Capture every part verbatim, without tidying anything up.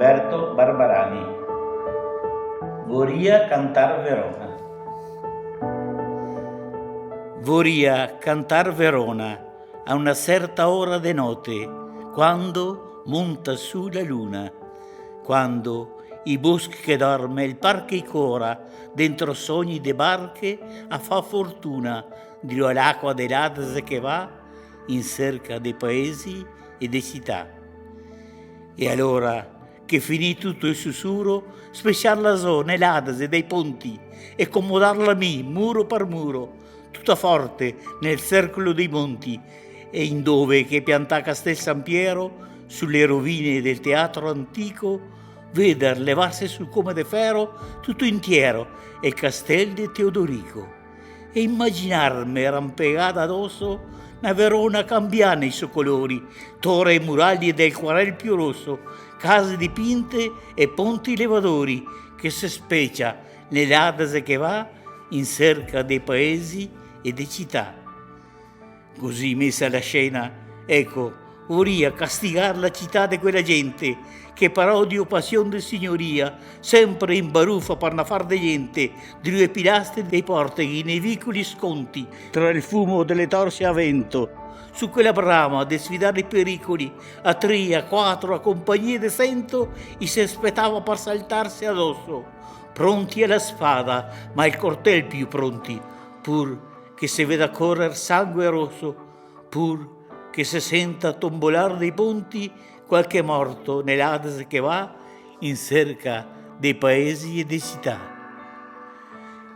Berto Barbarani. Voria cantar Verona. Voria cantar Verona a una certa ora de note, quando monta su la luna, quando i boschi che dorme, el par che i cora, dentro sogni de barche, a fa fortuna, drio l'acqua de l'Adese che va in cerca de paesi e de cità. E alora che finì tuto el susuro, speciarla zo ne l'Adese dei ponti e comodarla mi, muro par muro, tuta forte nel cercolo dei monti, e indove che piantà Castel San Piero, su le rovine del teatro antico, veder levarse su come de fero tuto intiero el castel de Teodorico. E imaginarme rampegada adoso na Verona cambià nei so colori, tore e muraglie del quarel più roso, case dipinte e ponti levadori, che se specia ne l'Adese che va in cerca de paesi e de cità. Cusì mesa la scena, eco, voria castigar la cità de quela gente, che par odio o pasion de signoria, sempre in barufa par na far de gente, drio e pilastre dei porteghi nei vicoli sconti, tra el fumo dele torse a vento, su quela brama de sfidar i pericoli, a tri, a quatro, a compagnie de sento, i se spetava par saltarse adoso, pronti a la spada, ma el cortel più pronti, pur che se veda corer sangue roso, pur che se senta tombolar dei ponti qualche morto ne l'Adese che va in cerca dei paesi e de cità.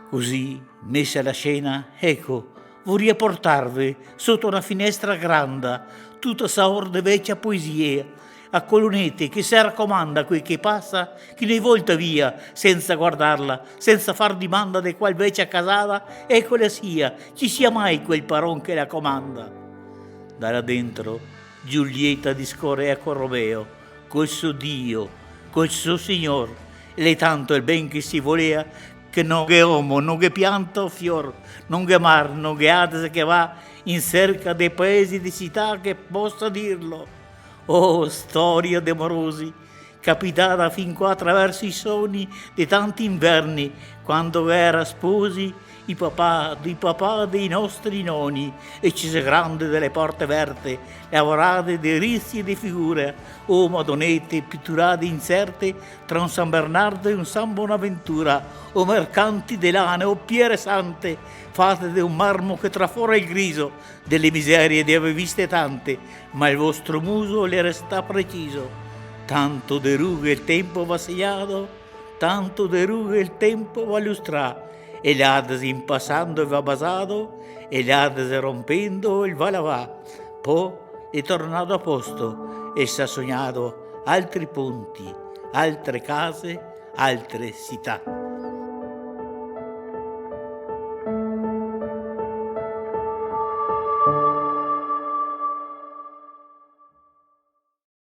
Cusì, mesa la scena, eco, voria portarve soto na finestra granda tuta saor de vecia poesia, a colonete che se racomanda quei che pasa, chi no i volta via sensa guardarla, sensa far dimanda de qual vecia casada, ecola sia, ci sia mai quel paron che la comanda. Da là dentro Giulieta discorea co Romeo, col so Dio, col so Signor, e l'è tanto el ben che si volea, che no gh'è omo, no gh'è pianta o fior, no gh'è mar, no gh'è Adese che va in cerca de paesi, de cità che posa dirlo. Oh, storia de morosi, capitada fin qua atraverso i soni de tanti inverni, quando era sposi i papà, dei papà dei nostri noni, e cise grande dele porte verte, lavorade de risi e de figure, o madonete piturade incerte tra un San Bernardo e un San Bonaventura, o mercanti de lane, o piere sante, fate de un marmo che trafora el griso, dele miserie ne avè viste tante, ma el vostro muso le resta preciso. Tanto de rughe el tempo va segnado, tanto de rughe el tempo va lustrà, e l'Adese in pasando el va basado, e l'Adese rompendo el va lavà. Po l'è tornado a posto, e s'ha sognado altri ponti, altre case, altre cità.